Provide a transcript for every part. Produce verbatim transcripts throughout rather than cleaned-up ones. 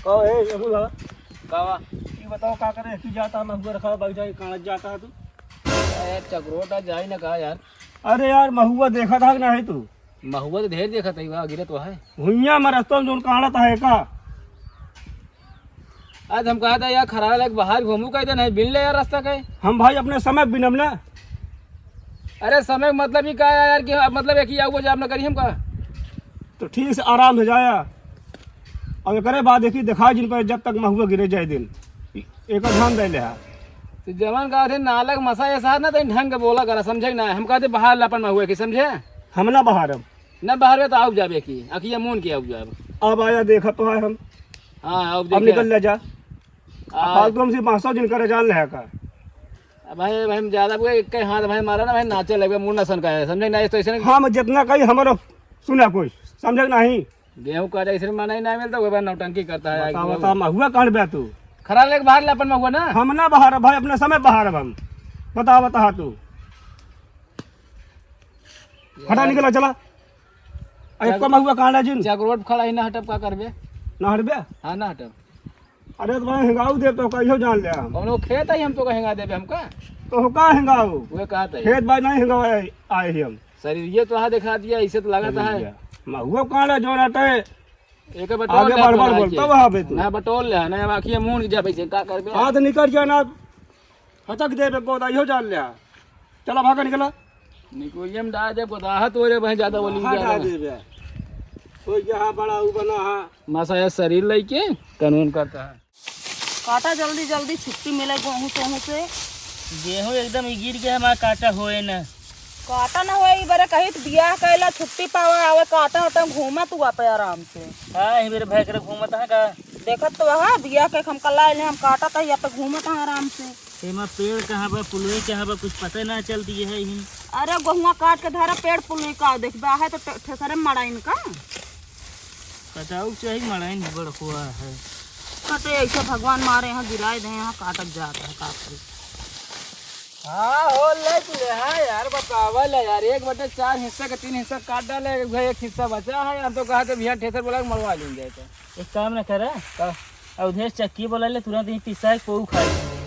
का हे, ये बोला? का बा? ये बताओ, का करे? तू जाता, महुआ रखा, बाबू जाए, कहाँ जाता है तू? अरे, चकरोटा जाई ना का यार? अरे यार, महुआ देखा था कि नहीं तू? महुआ तो ढेर देखा था, वहाँ गिरत वहाँ है। भुइयां में रस्ता में जोन काढ़त है का? आज हम कहा था यार, खरारा लायक बाहर घूमू कह दे, नहीं बिन ले यार रास्ता के। हम भाई अपने समय बिनम ना। अरे समय मतलब ही का है यार, कि अब मतलब एक ही आऊ जाम ना करी हम का? तो ठीक से आराम से जाया। अब एकरे बाद देखी, देखा जिन पर जब तक महुआ गिरे जाए दिन, एक ध्यान दे ले हा। तो जवान का थे नालक मसा ये साथ ना, तो ढंग के बोला करा, समझे ना? हम कहते बाहर लापन महुआ की, समझे? हम ना बाहर अब। ना बाहर में तो आऊ जाबे की, अखिया मून के आऊ जाब। अब आया देखा तो है हम। हाँ, अब अब देखे। निकल ले जा। आ, फालतू हमसे बांसो जिन करे जान ले का। अब भाई, भाई हम ज्यादा बोले, एक हाथ भाई मारा ना भाई, नाचे लगे, मूड ना सन का है, समझे ना? तो ऐसे हाँ, मैं जितना कही हमारा सुना कोई, समझे कि नहीं? गेहूं काटे ऐसे मना ही ना मिलता, वो बार नौटंकी करता है। बता, बता, महुआ काढ़ बे तू? खरा लेके बाहर ले अपन महुआ ना। हम ना बाहर, भाई, अपने समय बाहर अब हम। बता, बता तू। हटा, यार। निकला, चला। अरे, चक-, कम हुआ, कहाँ ले जिन? चक रोड खड़ा ही ना हटब, का करबे? ना हटबे? हाँ, ना हटब। अरे, तो भाई, हिंगाऊ दे तो कहियो जान ले हम। कौनो खेत है, हम तो का हिंगा देबे हमका? तो का हिंगाऊ? वे कहत है। खेत भाई नहीं हिंगाऊ आए, आए ही हम। शरीर ये तो हा दिखा दिया, इसे तो लागत है। शरीर ये। महुआ कहाँ ले जोन हटे? एक बटोर आगे ले बढ़ बढ़ बोला बोलता के। वहाँ पे तू। ना बटोर ले, ना आँखियाँ मूंद जा पैसे, का करबे? हाथ निकल जा ना। हचक देबे गोदा, इहो जान ल्या। चला भागा निकला। निकुलियम डाल दे गोदा, हाथ तोरे भाई ज्यादा बोली हाँ, ज्यादा। डाल देबे। कोई यहाँ बड़ा ऊ बना है। मासा यार शरीर लइके कानून करता है। काटा जल्दी जल्दी, छुट्टी मिले गेहूँ तेहूँ से। गेहूँ एकदम ही गिर गया हमारा, काटा होए न। काटा न होए, ई बरे कही त बियाह कैला, छुट्टी पावा, आवे काटा होता, घूमा तू आपे आराम से। हाँ, ही मेरे भाई करे घूमत है का? देखत तो वहाँ बियाह के हम कल आइले, हम काटा था, या पे घूमत है आराम से। एमा पेड़ कहाँ बा, पुलवे कहाँ बा, कुछ पता ना चलती है ही। अरे गोहुआ काट के धरा, पेड़ पुलवे का देखबा है तो टे-, ठेसरे में मड़ाइन का। कटाऊ चाही, मड़ाइन बड़ हुआ है। कटे ऐसे भगवान मारे यहाँ गिराए दे, यहाँ काटत जात है, का करी? हाँ, हो ले तू ले, हाँ यार, बतावा ले यार, एक बटे चार हिस्सा के तीन हिस्सा काट डाले, एक भाई एक हिस्सा बचा है, हम तो कहा थे भैया ठेसर बोला के मरवा लेंगे तो। एक काम ना करे, का? अवधेश चक्की बोला ले, तुरंत ही पिसा है, कोऊ खा लेंगे।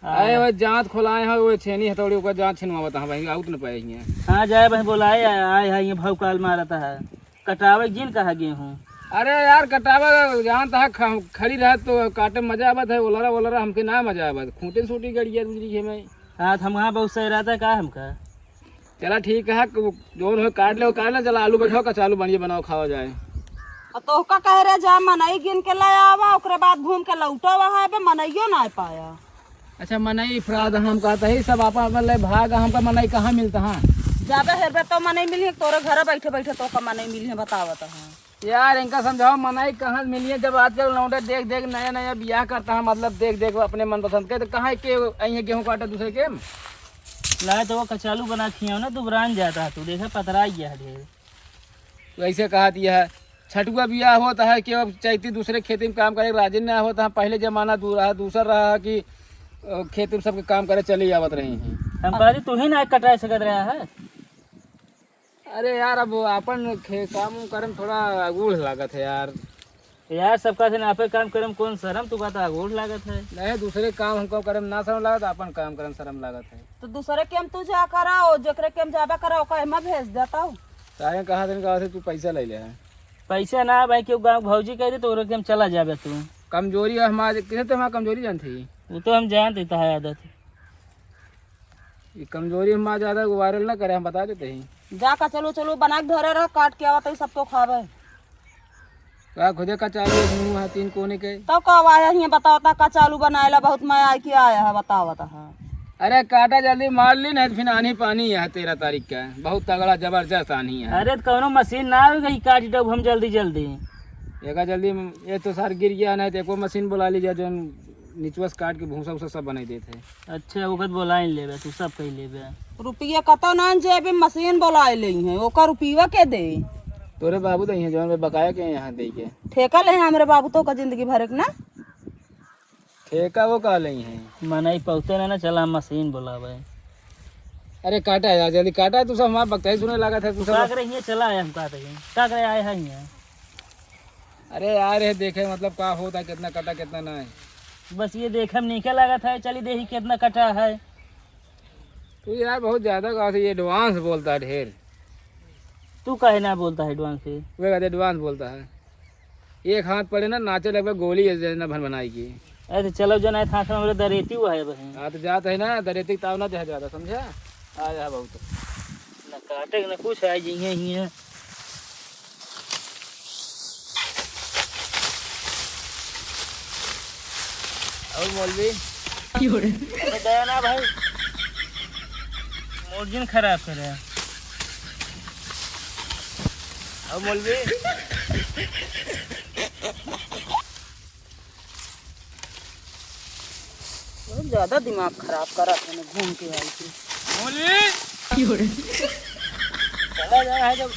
अरे, वो जांत खोलाए हैं, वो छेनी हथौड़ी, ओकर जांत छिनवावत हैं भाई, आउत न पाए हियां। हाँ, जाए भाई, बोलाए, आए, आए है, ये भौकाल मारत है। कटावे जिन कहा गेहूँ। अरे यार, कटावे जानत है, ख-, खड़ी रहत तो काटे में मजा आवत है, ओलरा, ओलरा हमके ना मजा आवत। खूंटे सूटी गड़िया गुजरी है मैं। हाँ, तो हम वहाँ बहुत सही रहता है, का हमका? चला ठीक है, क-, जौन हो काट ले, काट ले, चला आलू बैठाओ, कचालू बढ़िया बनाओ, खावा जाए। आ तोहका कह रहे जा मनई गिन के ले आवा, ओकरे बाद घूम के लौटो वहाँ पे मनइयो ना पाया। अच्छा मनई फ्राद हम कहता ही सब आपन आपन ले भाग, हमका मनई कहाँ मिलता है? ज्यादा हेरबे तो मनई मिली, तोरे घर बैठे बैठे तोहका मनई मिली है, बतावत है। यार इनका समझाओ मनई कहाँ मिली है, जब आजकल लौंडे देख देख नया नया बियाह करता है, मतलब देख देख अपने मनपसंद के, तो कहाँ के आई है गेहूँ काटे दूसरे के? लाए तो वो कचालू बना खियाओ ना, दुबरान जाता है तू, देखा पतरा गया है ढेर। तो ऐसे कहा दिया है, छठुआ बियाह होता है कि अब चैती दूसरे खेती में काम करे, राजिन ना होता है। पहले जमाना दू रहा, दूसर रहा कि, अ, खेती में सबके काम करे चले आवत रही हैं। हम कहती तू ही ना कटाए सकत रहा है। अरे यार, अब अपन खे-, काम उम करे में थोड़ा अगूढ़ लागत है यार। यार, सबका से नापे काम करे में कौन शर्म, तू कहता अगूढ़ लागत है। नहीं, दूसरे काम हमको करे में ना शर्म लागत, अपन काम करे में शर्म लागत है। तो दूसरे के हम तू जा करा, ओ जेकरे के हम जाबा करा, ओका एमा भेज देता हूँ। सारे कहा दिन कहा से तू पैसा ले ले है। पैसा ना भाई, क्यों गाँव भौजी कह दे तो ओकरे के हम चला जाबे तू। कमजोरी है हमारे, किसे तो हमारी कमजोरी जानती है? वो तो हम जानते था आदत। ये कमजोरी हम ज्यादा वायरल ना करे, हम बता देते हैं। जा कचलू चलू बना के धरे रह, काट के आवत है, सब तो खावे। का खुदे कचालू है, मुंह है तीन कोने के। तब का आया हियां बताओ ता, कचालू बनाएला बहुत मैं आए के आया है, बतावत है। अरे काटा जल्दी मार ली, नहीं तो फिर आनी पानी है तेरह तारीख का, बहुत तगड़ा जबरदस्त आनी है। अरे तो कौनो मशीन ना आ गई, काट दो हम जल्दी जल्दी। एका जल्दी, ये तो सार गिर गया, नहीं तो एको मशीन बुला लीजिए जो निचवा से काट के भूसा उसा सब बनाई देत है। अच्छा, ओकर बोलाइन लेबे, तू सब कही लेबे। रुपया कतो ना जेबी, मशीन बोलाए लेई है, ओकर रुपया के दे? तोरे बाबू दे हैं, जौन बकाया के यहाँ दे के। ठेका ले हैं हमरे बाबू तो का जिंदगी भर एक ना। ठेका वो का ले हैं? मनई पौते ना, ना चला मशीन बोलावे। अरे काटा यार, जल्दी काटा, तू सब हमार बकताई सुने लागत है, तू तू सब का करे हियां चला आया, हम का कही? का करे आए है हियां? अरे यार, ये देखे मतलब का होता, कितना कटा, कितना ना है। बस ये देखे में नीके लागत है, चली देखी कितना कटा है। तू यार बहुत ज्यादा कहा से advance बोलता है ढेर। तू काहे ना बोलता है advance से? वे कहते advance बोलता है। एक हाथ पड़े ना, नाचे लगभग गोली है, जना भन बनाई की। अरे तो चलो जना, था हमरे दरेती हुआ है बहन। हाँ, तो जात है ना, दरेती ताव ना दे ज्यादा, समझा? आ जा बहुत। ना काटे ना कुछ है, जिहे ही है। और मौलवी? अरे दया ना भाई, mood जिन खराब करे। और मौलवी? बहुत ज्यादा दिमाग खराब करत है ना, घूम के आई थी। मौलवी? चला जा रहा है जब